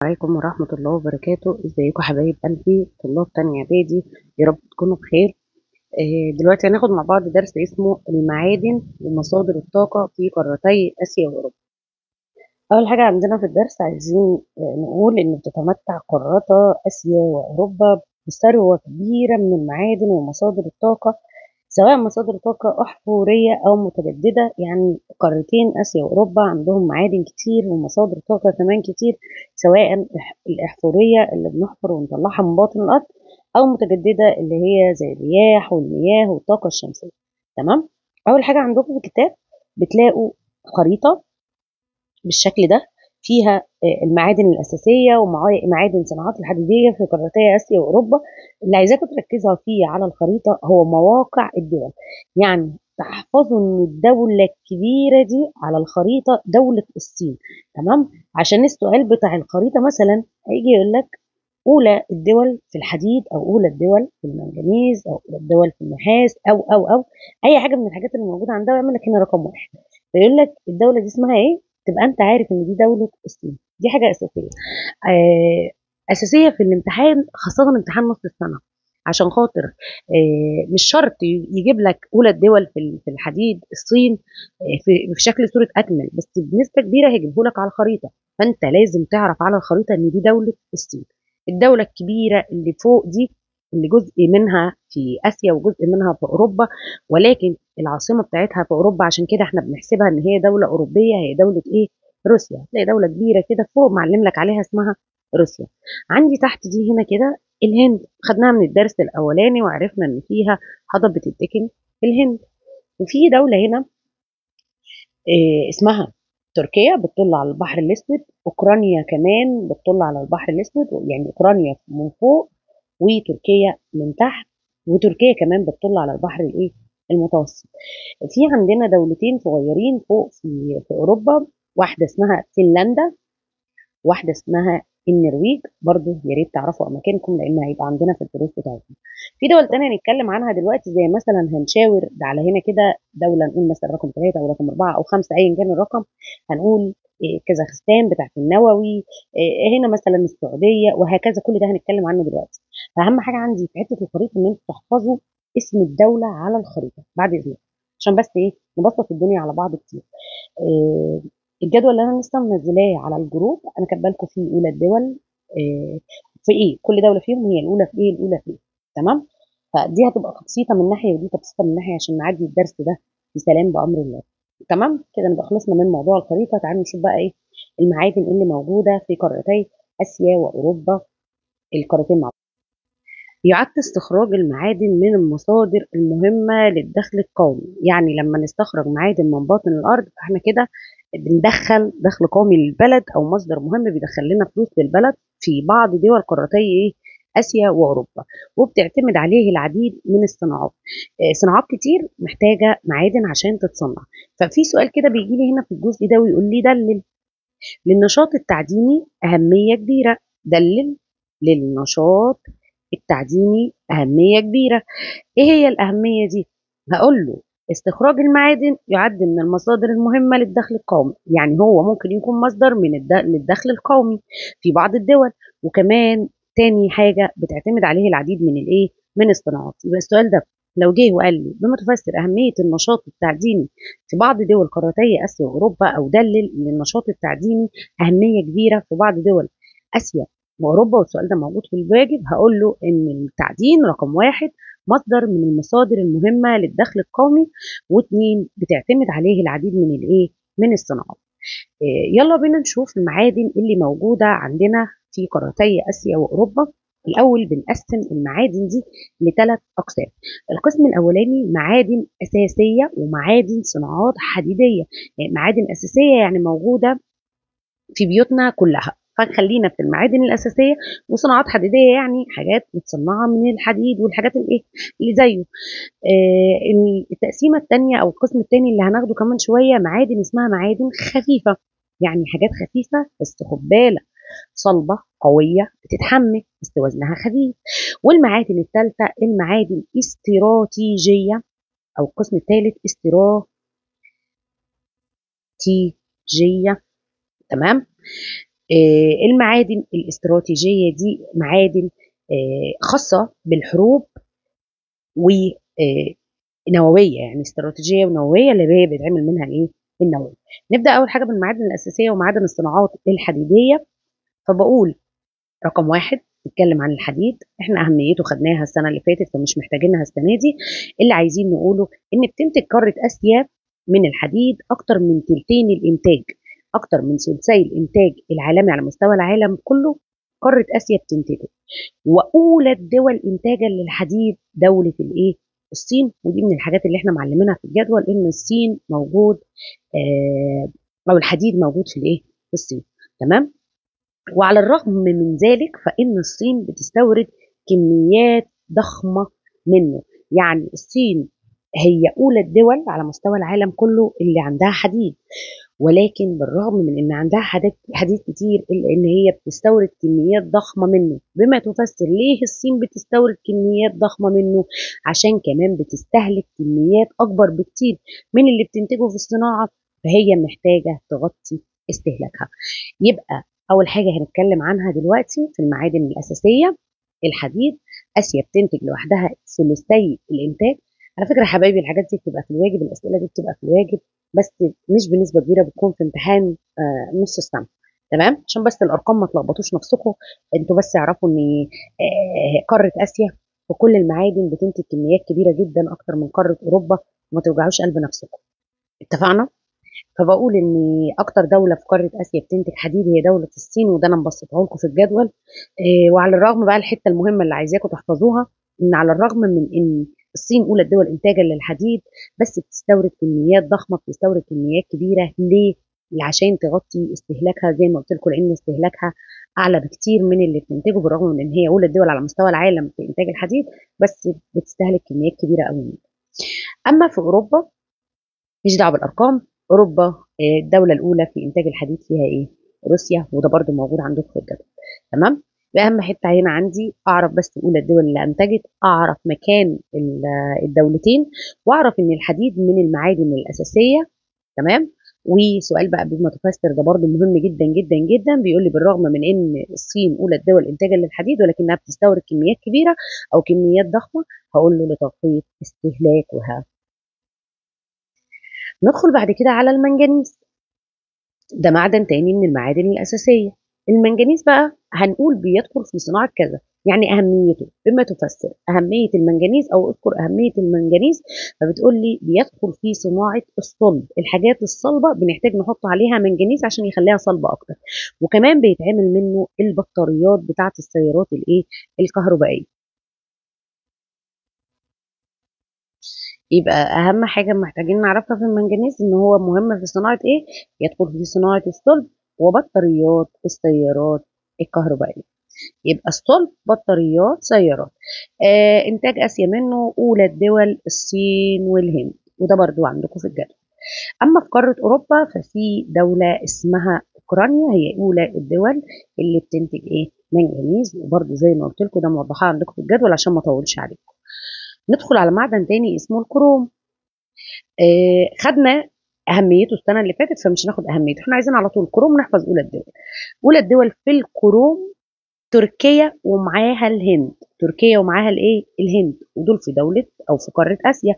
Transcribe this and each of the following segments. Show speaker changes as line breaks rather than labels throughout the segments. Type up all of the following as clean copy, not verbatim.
عليكم ورحمة الله وبركاته. ازيكم حبايب قلبي طلاب تانية اعدادي؟ يا رب تكونوا بخير. دلوقتي هناخد مع بعض درس اسمه المعادن ومصادر الطاقة في قارتي آسيا وأوروبا. أول حاجة عندنا في الدرس عايزين نقول إن بتتمتع قارتا آسيا وأوروبا بثروة كبيرة من المعادن ومصادر الطاقة، سواء مصادر طاقة أحفورية أو متجددة. يعني قارتين آسيا وأوروبا عندهم معادن كتير ومصادر طاقة كمان كتير، سواء الأحفورية اللي بنحفر ونطلعها من باطن الأرض، أو متجددة اللي هي زي الرياح والمياه والطاقة الشمسية. تمام؟ أول حاجة عندكم في الكتاب بتلاقوا خريطة بالشكل ده فيها المعادن الأساسية ومعادن صناعات الحديدية في قارتي آسيا وأوروبا. اللي عايزاكم تركزوا فيه على الخريطة هو مواقع الدول، يعني تحفظوا إن الدولة الكبيرة دي على الخريطة دولة الصين. تمام؟ عشان السؤال بتاع الخريطة مثلا هيجي يقول لك أولى الدول في الحديد، أو أولى الدول في المنجنيز، أو أولى الدول في النحاس، أو أو أو أي حاجة من الحاجات اللي موجودة عندها، ويعمل لك هنا رقم 1، فيقول لك الدولة دي اسمها إيه؟ تبقى أنت عارف إن دي دولة الصين. دي حاجة أساسية، أساسية في الامتحان، خاصة امتحان نص السنة، عشان خاطر مش شرط يجيب لك أولى الدول في الحديد الصين في شكل صورة أكمل، بس بنسبة كبيرة هيجيبه لك على الخريطة، فأنت لازم تعرف على الخريطة إن دي دولة الصين. الدولة الكبيرة اللي فوق دي اللي جزء منها في آسيا وجزء منها في أوروبا، ولكن العاصمة بتاعتها في أوروبا، عشان كده احنا بنحسبها إن هي دولة أوروبية. هي دولة إيه؟ روسيا. تلاقي دولة كبيرة كده فوق معلم لك عليها اسمها روسيا. عندي تحت دي هنا كده الهند، خدناها من الدرس الأولاني وعرفنا إن فيها هضبة الدكن في الهند. وفي دولة هنا اسمها تركيا بتطل على البحر الأسود، أوكرانيا كمان بتطل على البحر الأسود، يعني أوكرانيا من فوق وتركيا من تحت، وتركيا كمان بتطل على البحر الايه؟ المتوسط. في عندنا دولتين صغيرين فوق في أوروبا، واحدة اسمها فنلندا، واحدة اسمها النرويج. برضو يا ريت تعرفوا أماكنكم لأن هيبقى عندنا في الدروس بتاعتنا. في دول تانية هنتكلم عنها دلوقتي، زي مثلا هنشاور ده على هنا كده دولة، نقول مثلا رقم 3 أو رقم 4 أو 5 أيا كان الرقم، هنقول كازاخستان بتاعت النووي، هنا مثلا السعودية، وهكذا. كل ده هنتكلم عنه دلوقتي. فأهم حاجة عندي في حتة الخريطة إن أنتوا تحفظوا اسم الدولة على الخريطة بعد إذنكم، عشان بس إيه نبسط الدنيا على بعض كتير. الجدول اللي أنا لسه منزلاه على الجروب أنا كاتبه لكم فيه أولى الدول في إيه، كل دولة فيهم هي الأولى في إيه، الأولى في إيه. تمام؟ فدي هتبقى تبسيطة من ناحية ودي تبسيطة من ناحية عشان نعدي الدرس ده بسلام بأمر الله. تمام كده نبقى خلصنا من موضوع الخريطة. تعالوا نشوف بقى إيه المعادن اللي موجودة في قارتي آسيا وأوروبا، القارتين مع بعض. يعد استخراج المعادن من المصادر المهمة للدخل القومي، يعني لما نستخرج معادن من باطن الأرض فاحنا كده بندخل دخل قومي للبلد، أو مصدر مهم بيدخل لنا فلوس للبلد في بعض دول قارتي إيه؟ آسيا وأوروبا، وبتعتمد عليه العديد من الصناعات. صناعات كتير محتاجة معادن عشان تتصنع. ففي سؤال كده بيجي لي هنا في الجزء ده ويقول لي دلل للنشاط التعديني أهمية كبيرة. دلل للنشاط التعديني أهمية كبيرة. إيه هي الأهمية دي؟ هقول له استخراج المعادن يعد من المصادر المهمة للدخل القومي، يعني هو ممكن يكون مصدر من للدخل القومي في بعض الدول، وكمان تاني حاجة بتعتمد عليه العديد من الإيه؟ من الصناعات. يبقى السؤال ده لو جه وقال لي بما تفسر أهمية النشاط التعديني في بعض دول قارتي آسيا وأوروبا، أو دلل للنشاط التعديني أهمية كبيرة في بعض دول آسيا وأوروبا، والسؤال ده موجود في الواجب، هقول له إن التعدين رقم 1 مصدر من المصادر المهمة للدخل القومي، و2 بتعتمد عليه العديد من الإيه؟ من الصناعات. يلا بينا نشوف المعادن اللي موجودة عندنا في قارتي آسيا وأوروبا. الأول بنقسم المعادن دي لثلاث أقسام. القسم الأولاني معادن أساسية ومعادن صناعات حديدية. يعني معادن أساسية يعني موجودة في بيوتنا كلها، فخلينا في المعادن الأساسية، وصناعات حديدية يعني حاجات متصنعة من الحديد والحاجات الإيه اللي زيه. التقسيمة التانية أو القسم التاني اللي هناخده كمان شوية معادن اسمها معادن خفيفة، يعني حاجات خفيفة بس خد بالك صلبة قوية بتتحمل بس وزنها خفيف. والمعادن الثالثة المعادن استراتيجية، أو القسم الثالث استراتيجية. تمام؟ المعادن الاستراتيجية دي معادن خاصة بالحروب ونووية، يعني استراتيجية ونووية اللي هي بيتعمل منها ايه؟ النووية. نبدأ أول حاجة بالمعادن الأساسية ومعادن الصناعات الحديدية. فبقول رقم 1 نتكلم عن الحديد، احنا أهميته خدناها السنة اللي فاتت فمش محتاجينها السنة دي. اللي عايزين نقوله إن بتنتج قارة آسيا من الحديد أكتر من تلتين الإنتاج، أكتر من ثلثي الإنتاج العالمي على مستوى العالم كله قارة آسيا بتنتجه. وأولى الدول إنتاجا للحديد دولة الإيه؟ الصين. ودي من الحاجات اللي احنا معلمينها في الجدول إن الصين موجود أو الحديد موجود في الإيه؟ في الصين. تمام؟ وعلى الرغم من ذلك فإن الصين بتستورد كميات ضخمة منه. يعني الصين هي أولى الدول على مستوى العالم كله اللي عندها حديد، ولكن بالرغم من إن عندها حديد كتير إلا إن هي بتستورد كميات ضخمة منه. بما تفسر ليه الصين بتستورد كميات ضخمة منه؟ عشان كمان بتستهلك كميات أكبر بكتير من اللي بتنتجه في الصناعة، فهي محتاجة تغطي استهلاكها. يبقى أول حاجة هنتكلم عنها دلوقتي في المعادن الأساسية الحديد. آسيا بتنتج لوحدها ثلثي الإنتاج. على فكرة يا حبايبي الحاجات دي بتبقى في الواجب، الأسئلة دي بتبقى في الواجب بس مش بنسبة كبيرة، بتكون في امتحان نص السنة. تمام؟ عشان بس الأرقام ما تلخبطوش نفسكم، انتوا بس اعرفوا إن قارة آسيا في كل المعادن بتنتج كميات كبيرة جدا أكتر من قارة أوروبا، وما توجعوش قلب نفسكم. اتفقنا؟ فبقول إن أكتر دولة في قارة آسيا بتنتج حديد هي دولة الصين، وده أنا مبسطه لكم في الجدول. وعلى الرغم بقى الحتة المهمة اللي عايزاكم تحفظوها، إن على الرغم من إن الصين أولى الدول إنتاجا للحديد، بس بتستورد كميات ضخمة، بتستورد كميات كبيرة. ليه؟ عشان تغطي استهلاكها زي ما قلت لكم، لأن استهلاكها أعلى بكتير من اللي بتنتجه، بالرغم من إن هي أولى الدول على مستوى العالم في إنتاج الحديد، بس بتستهلك كميات كبيرة قوي منه. أما في أوروبا مش دعوة بالأرقام، أوروبا الدولة الأولى في إنتاج الحديد فيها إيه؟ روسيا، وده برضو موجود عندكم في الجدول. تمام؟ أهم حتة هنا عندي أعرف بس أولى الدول اللي أنتجت، أعرف مكان الدولتين، وأعرف إن الحديد من المعادن الأساسية. تمام؟ وسؤال بقى بما تفسر ده برضو مهم جدا جدا جدا، بيقول لي بالرغم من إن الصين أولى الدول إنتاجا للحديد ولكنها بتستورد كميات كبيرة أو كميات ضخمة، هقول له لتغطية استهلاكها. ندخل بعد كده على المنجنيز. ده معدن تاني من المعادن الأساسية. المنجنيز بقى هنقول بيدخل في صناعة كذا، يعني أهميته بما تفسر أهمية المنجنيز أو اذكر أهمية المنجنيز. فبتقول لي بيدخل في صناعة الصلب، الحاجات الصلبة بنحتاج نحط عليها منجنيز عشان يخليها صلبة أكتر، وكمان بيتعمل منه البطاريات بتاعة السيارات الإيه؟ الكهربائية. يبقى أهم حاجة محتاجين نعرفها في المنجنيز إن هو مهم في صناعة إيه؟ يدخل في صناعة الصلب وبطاريات السيارات الكهربائية. يبقى الصلب، بطاريات، سيارات. إنتاج آسيا منه أولى الدول الصين والهند، وده برضو عندكم في الجدول. أما في قارة أوروبا ففي دولة اسمها أوكرانيا هي أولى الدول اللي بتنتج إيه؟ منجنيز، وبرضو زي ما قلت لكم ده موضحاه عندكم في الجدول عشان ما أطولش عليكم. ندخل على معدن تاني اسمه الكروم. خدنا اهميته السنة اللي فاتت فمش هناخد اهميته، احنا عايزين على طول كروم نحفظ اولى الدول. اولى الدول في الكروم تركيا ومعاها الهند، تركيا ومعاها الايه؟ الهند، ودول في دولة او في قارة اسيا.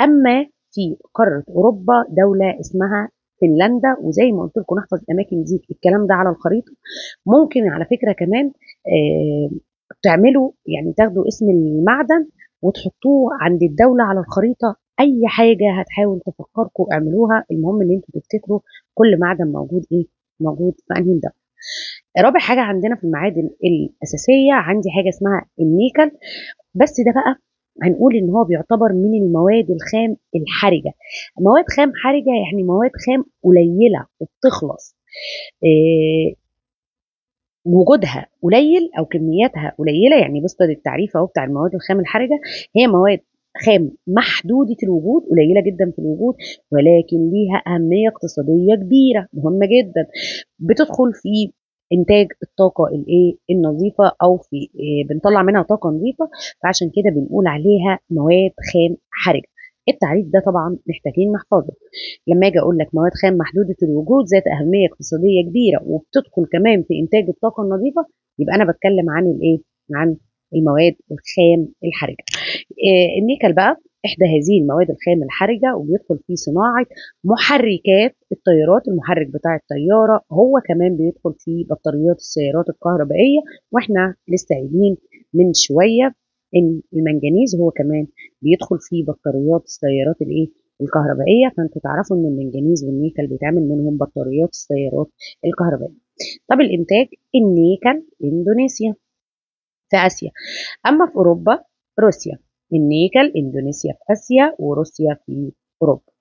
اما في قارة اوروبا دولة اسمها فنلندا، وزي ما قلت لكم نحفظ الاماكن دي الكلام ده على الخريطة. ممكن على فكرة كمان تعملوا يعني تاخدوا اسم المعدن وتحطوه عند الدولة على الخريطة، أي حاجة هتحاول تفكركم اعملوها، المهم إن انتوا تفتكروا كل معدن موجود إيه؟ موجود في أنهي دولة. رابع حاجة عندنا في المعادن الأساسية عندي حاجة اسمها النيكل، بس ده بقى هنقول إن هو بيعتبر من المواد الخام الحرجة. مواد خام حرجة يعني مواد خام قليلة وبتخلص، وجودها قليل او كمياتها قليله. يعني بص التعريف اهو بتاع المواد الخام الحرجة، هي مواد خام محدودة الوجود، قليله جدا في الوجود، ولكن ليها اهمية اقتصادية كبيرة مهمة جدا، بتدخل في انتاج الطاقة الايه؟ النظيفة، او في بنطلع منها طاقة نظيفة، فعشان كده بنقول عليها مواد خام حرجه. التعريف ده طبعا محتاجين نحفظه. لما اجي اقول لك مواد خام محدودة الوجود ذات اهمية اقتصادية كبيرة وبتدخل كمان في انتاج الطاقة النظيفة، يبقى انا بتكلم عن الايه؟ عن المواد الخام الحرجة. النيكل بقى احدى هذه المواد الخام الحرجة، وبيدخل في صناعة محركات الطيارات، المحرك بتاع الطيارة هو كمان بيدخل في بطاريات السيارات الكهربائية، واحنا لسه قايلين من شوية ان المنجنيز هو كمان بيدخل في بطاريات السيارات الايه؟ الكهربائية. فانتوا تعرفوا ان المنجنيز والنيكل بيتعمل منهم بطاريات السيارات الكهربائية. طب الانتاج، النيكل اندونيسيا في اسيا، اما في اوروبا روسيا. النيكل اندونيسيا في اسيا وروسيا في اوروبا.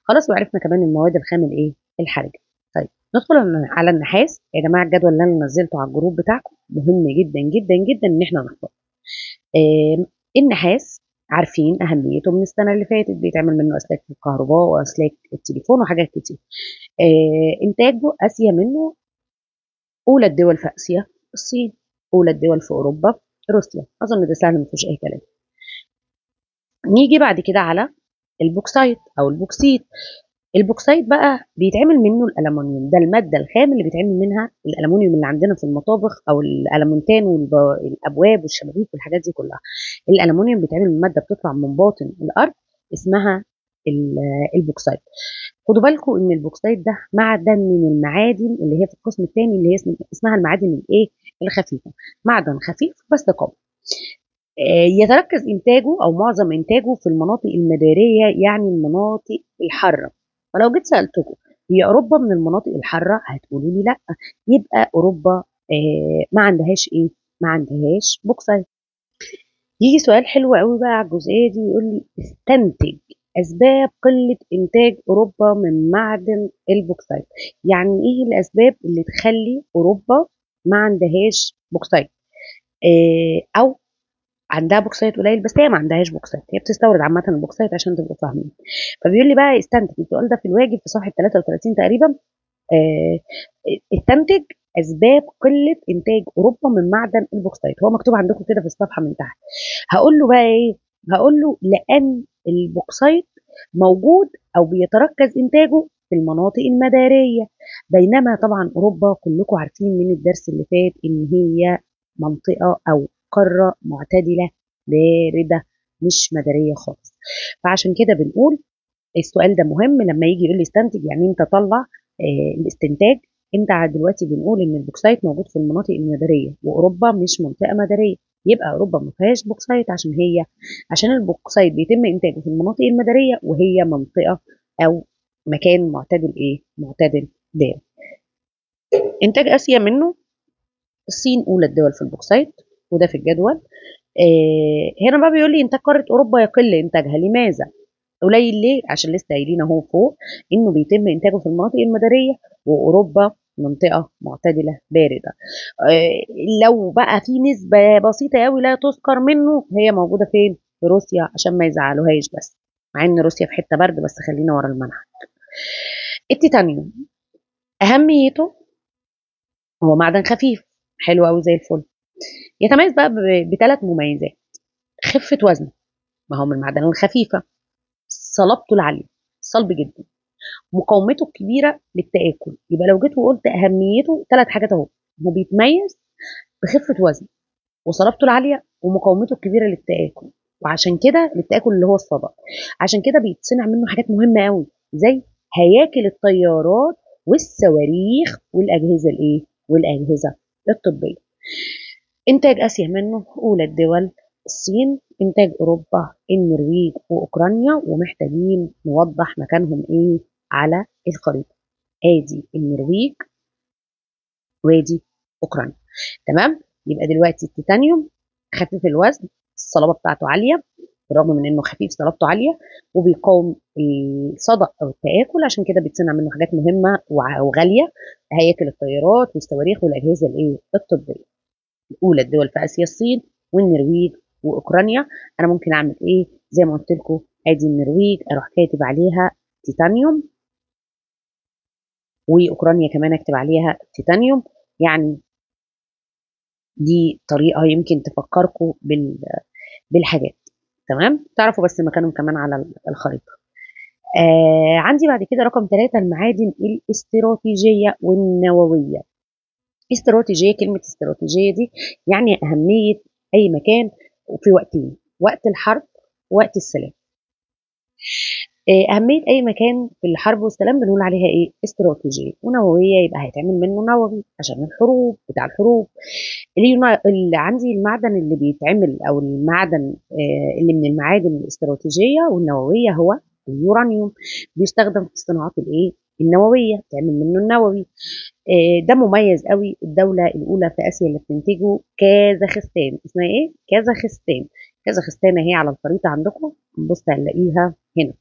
خلاص، وعرفنا كمان المواد الخام الايه؟ الحرجة. طيب ندخل على النحاس. يا جماعة الجدول اللي انا نزلته على الجروب بتاعكم مهم جدا جدا جدا ان احنا نحفظه. النحاس عارفين اهميته من السنة اللي فاتت، بيتعمل منه اسلاك الكهرباء واسلاك التليفون وحاجات كتير. انتاجه اسيا منه، اولى الدول في اسيا الصين، اولى الدول في اوروبا روسيا. اظن ده سهل ما فيهوش اي كلام. نيجي بعد كده على البوكسايت او البوكسيت. البوكسايت بقى بيتعمل منه الالومنيوم، ده المادة الخام اللي بيتعمل منها الالومنيوم اللي عندنا في المطابخ او الالومنتان والابواب والشبابيك والحاجات دي كلها. الالومنيوم بيتعمل من مادة بتطلع من باطن الارض اسمها البوكسايت. خدوا بالكم ان البوكسايت ده معدن من المعادن اللي هي في القسم الثاني اللي هي اسمها المعادن الايه؟ الخفيفة. معدن خفيف بس قوي. يتركز انتاجه او معظم انتاجه في المناطق المداريه، يعني المناطق الحارة. فلو جيت سالتكم هي اوروبا من المناطق الحارة؟ هتقولوا لي لا، يبقى اوروبا ما عندهاش ايه؟ ما عندهاش بوكسايت. يجي سؤال حلو قوي بقى على الجزئية دي، يقول لي استنتج اسباب قلة انتاج اوروبا من معدن البوكسايت. يعني ايه الاسباب اللي تخلي اوروبا ما عندهاش بوكسايت؟ او عندها بوكسايت قليل بس هي ما عندهاش بوكسايت، هي بتستورد عامة البوكسايت عشان تبقوا فاهمين. فبيقول لي بقى استنتج، السؤال ده في الواجب في صفحة 33 تقريبا. استنتج اسباب قلة انتاج اوروبا من معدن البوكسايت. هو مكتوب عندكم كده في الصفحة من تحت. هقول له بقى ايه؟ هقول له لان البوكسايت موجود او بيتركز انتاجه في المناطق المداريه، بينما طبعا اوروبا كلكم عارفين من الدرس اللي فات ان هي منطقة او قارة معتدلة باردة مش مداريه خالص. فعشان كده بنقول السؤال ده مهم لما يجي يقول لي استنتج، يعني انت طلع الاستنتاج. انت دلوقتي بنقول ان البوكسايت موجود في المناطق المداريه واوروبا مش منطقة مداريه، يبقى اوروبا ما فيهاش بوكسايت عشان البوكسايت بيتم انتاجه في المناطق المداريه وهي منطقة او مكان معتدل ايه؟ معتدل بارد. انتاج اسيا منه الصين اولى الدول في البوكسايت، وده في الجدول. هنا بقى بيقول لي انتاج قارة اوروبا يقل انتاجها، لماذا؟ قليل ليه؟ عشان لسه قايلين اهو فوق انه بيتم انتاجه في المناطق المداريه واوروبا منطقة معتدلة باردة. لو بقى في نسبه بسيطة قوي لا تذكر منه، هي موجودة فين؟ في روسيا، عشان ما يزعلوهاش بس، مع ان روسيا في حتة برد، بس خلينا ورا المنهج. التيتانيوم اهميته هو معدن خفيف حلو قوي زي الفل، يتميز بقى بثلاث مميزات: خفه وزنه، ما هو من المعدن الخفيفة، صلابته العالية، صلب جدا، مقاومته الكبيرة للتاكل. يبقى لو جيت وقلت اهميته ثلاث حاجات اهو، هو بيتميز بخفة وزنه وصلابته العالية ومقاومته الكبيرة للتاكل، وعشان كده للتاكل اللي هو الصدأ، عشان كده بيتصنع منه حاجات مهمة قوي زي هياكل الطيارات والصواريخ والاجهزة الايه؟ والاجهزة الطبية. انتاج اسيا منه اولى الدول الصين، انتاج اوروبا النرويج واوكرانيا، ومحتاجين نوضح مكانهم ايه على الخريطة. ادي النرويج وادي اوكرانيا. تمام؟ يبقى دلوقتي التيتانيوم خفيف الوزن، الصلابة بتاعته عالية بالرغم من انه خفيف صلابته عالية، وبيقاوم الصدأ او التآكل، عشان كده بيتصنع منه حاجات مهمة وغاليه، هياكل الطيارات والصواريخ والاجهزة الايه؟ الطبية. اولى الدول في اسيا الصين والنرويج واوكرانيا. انا ممكن اعمل ايه؟ زي ما قلت لكم ادي النرويج اروح كاتب عليها تيتانيوم، واوكرانيا كمان اكتب عليها تيتانيوم. يعني دي طريقه يمكن تفكركم بالحاجات. تمام، تعرفوا بس مكانهم كمان على الخريطة. عندي بعد كده رقم 3 المعادن الاستراتيجية والنوويه. استراتيجية، كلمة استراتيجية دي يعني اهمية اي مكان وفي وقتين، وقت الحرب ووقت السلام. اهمية اي مكان في الحرب والسلام بنقول عليها ايه؟ استراتيجية. ونوويه يبقى هيتعمل منه نووي عشان الحروب، بتاع الحروب. اللي عندي المعدن اللي بيتعمل او المعدن اللي من المعادن الاستراتيجية والنوويه هو اليورانيوم، بيستخدم في الصناعات الايه؟ النووية، تعمل منه النووي. ده مميز قوي. الدولة الاولى في اسيا اللي بتنتجه كازاخستان، اسمها ايه؟ كازاخستان. كازاخستان اهي على الخريطة عندكم، نبص هنلاقيها هنا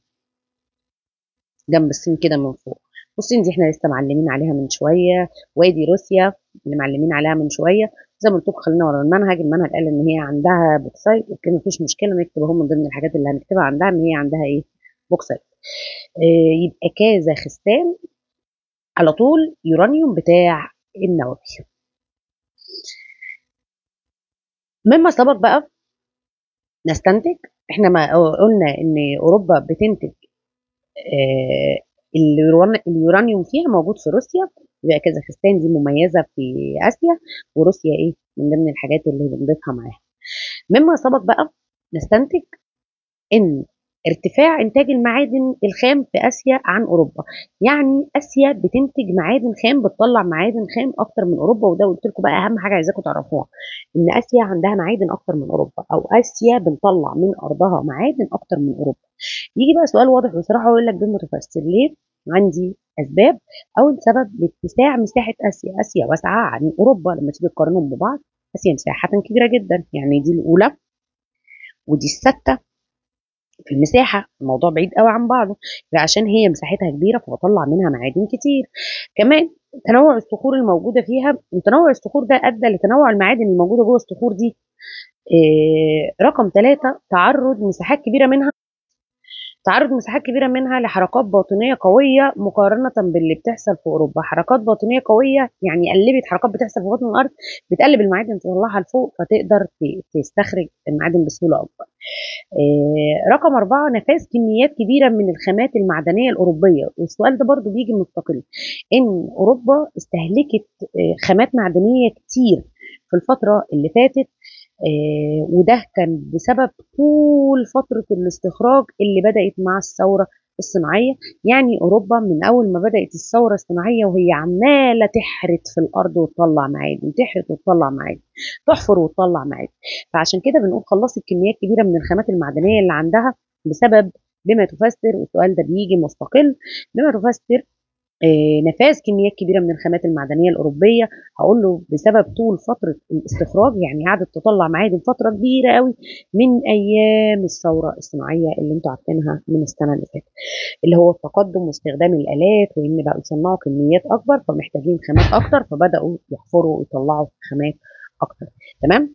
جنب الصين كده من فوق. والصين دي احنا لسه معلمين عليها من شوية، وادي روسيا اللي معلمين عليها من شوية. زي ما قلت لكم خلينا ورا المنهج، المنهج قال ان هي عندها bauxite، okay مفيش مشكلة نكتب اهو من ضمن الحاجات اللي هنكتبها عندها ان هي عندها ايه؟ bauxite. يبقى كازاخستان على طول يورانيوم بتاع النووي. مما سبق بقى نستنتج، احنا ما قلنا ان اوروبا بتنتج اليورانيوم فيها موجود في روسيا، يبقى كازاخستان دي مميزة في اسيا، وروسيا ايه من ضمن الحاجات اللي بنضيفها معاها. مما سبق بقى نستنتج ان ارتفاع انتاج المعادن الخام في اسيا عن اوروبا، يعني اسيا بتنتج معادن خام، بتطلع معادن خام اكتر من اوروبا. وده قلت لكم بقى اهم حاجة عايزاكم تعرفوها، ان اسيا عندها معادن اكتر من اوروبا، او اسيا بنطلع من ارضها معادن اكتر من اوروبا. يجي بقى سؤال واضح بصراحة ويقول لك بما تفسر ليه؟ عندي اسباب. اول سبب لاتساع مساحة اسيا، اسيا واسعة عن اوروبا لما تيجي تقارنهم ببعض، اسيا مساحة كبيرة جدا، يعني دي الاولى ودي السادسة في المساحة، الموضوع بعيد قوي عن بعضه، عشان هي مساحتها كبيرة فبطلع منها معادن كتير. كمان تنوع الصخور الموجودة فيها، وتنوع الصخور ده ادى لتنوع المعادن الموجودة جوه الصخور دي. رقم 3 تعرض مساحات كبيرة منها، تعرض مساحات كبيرة منها لحركات باطنية قوية مقارنة باللي بتحصل في اوروبا. حركات باطنية قوية يعني قلبت، حركات بتحصل في بطن الارض بتقلب المعادن تطلعها لفوق، فتقدر تستخرج المعادن بسهولة اكبر. رقم 4 نفاذ كميات كبيرة من الخامات المعدنية الاوروبية. والسؤال ده برضو بيجي مستقل، ان اوروبا استهلكت خامات معدنية كتير في الفترة اللي فاتت، وده كان بسبب طول فترة الاستخراج اللي بدأت مع الثورة الصناعية. يعني أوروبا من أول ما بدأت الثورة الصناعية وهي عمالة تحرت في الأرض وتطلع معادن، تحرت وتطلع معادن، تحفر وتطلع معادن. فعشان كده بنقول خلصت كميات كبيرة من الخامات المعدنية اللي عندها بسبب بما تفسر، والسؤال ده بيجي مستقل، بما تفسر نفاذ كميات كبيرة من الخامات المعدنية الاوروبية. هقول له بسبب طول فترة الاستخراج، يعني قعدت تطلع معادن فترة كبيرة قوي من ايام الثورة الصناعية اللي انتوا عارفينها من السنة اللي فاتت، اللي هو التقدم واستخدام الالات، وان بقوا يصنعوا كميات اكبر فمحتاجين خامات اكتر، فبداوا يحفروا ويطلعوا خامات اكتر. تمام،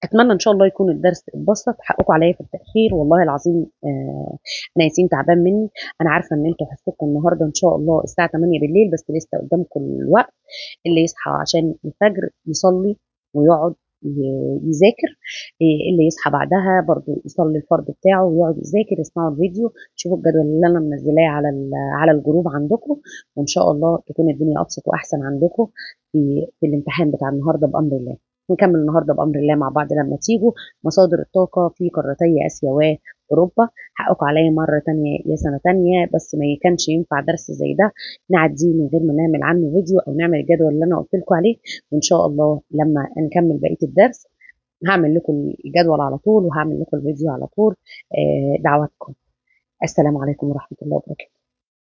اتمنى ان شاء الله يكون الدرس اتبسط. حقكم عليا في التاخير والله العظيم، انا ياسين تعبان مني. انا عارفه ان انتوا حصتكم النهارده ان شاء الله الساعة 8 بالليل، بس لسه قدامكم الوقت. اللي يصحى عشان الفجر يصلي ويقعد يذاكر، اللي يصحى بعدها برضو يصلي الفرض بتاعه ويقعد يذاكر. اسمعوا الفيديو، شوفوا الجدول اللي انا منزلاه على الجروب عندكم، وان شاء الله تكون الدنيا ابسط واحسن عندكم في الامتحان بتاع النهارده بامر الله. نكمل النهارده بامر الله مع بعض لما تيجوا مصادر الطاقة في قارتي اسيا واوروبا. حقكم عليا مرة تانية يا سنة تانية، بس ما كانش ينفع درس زي ده نعديه من غير ما نعمل عنه فيديو او نعمل الجدول اللي انا قلت لكم عليه. وان شاء الله لما نكمل بقية الدرس هعمل لكم الجدول على طول وهعمل لكم الفيديو على طول. دعواتكم. السلام عليكم ورحمة الله وبركاته.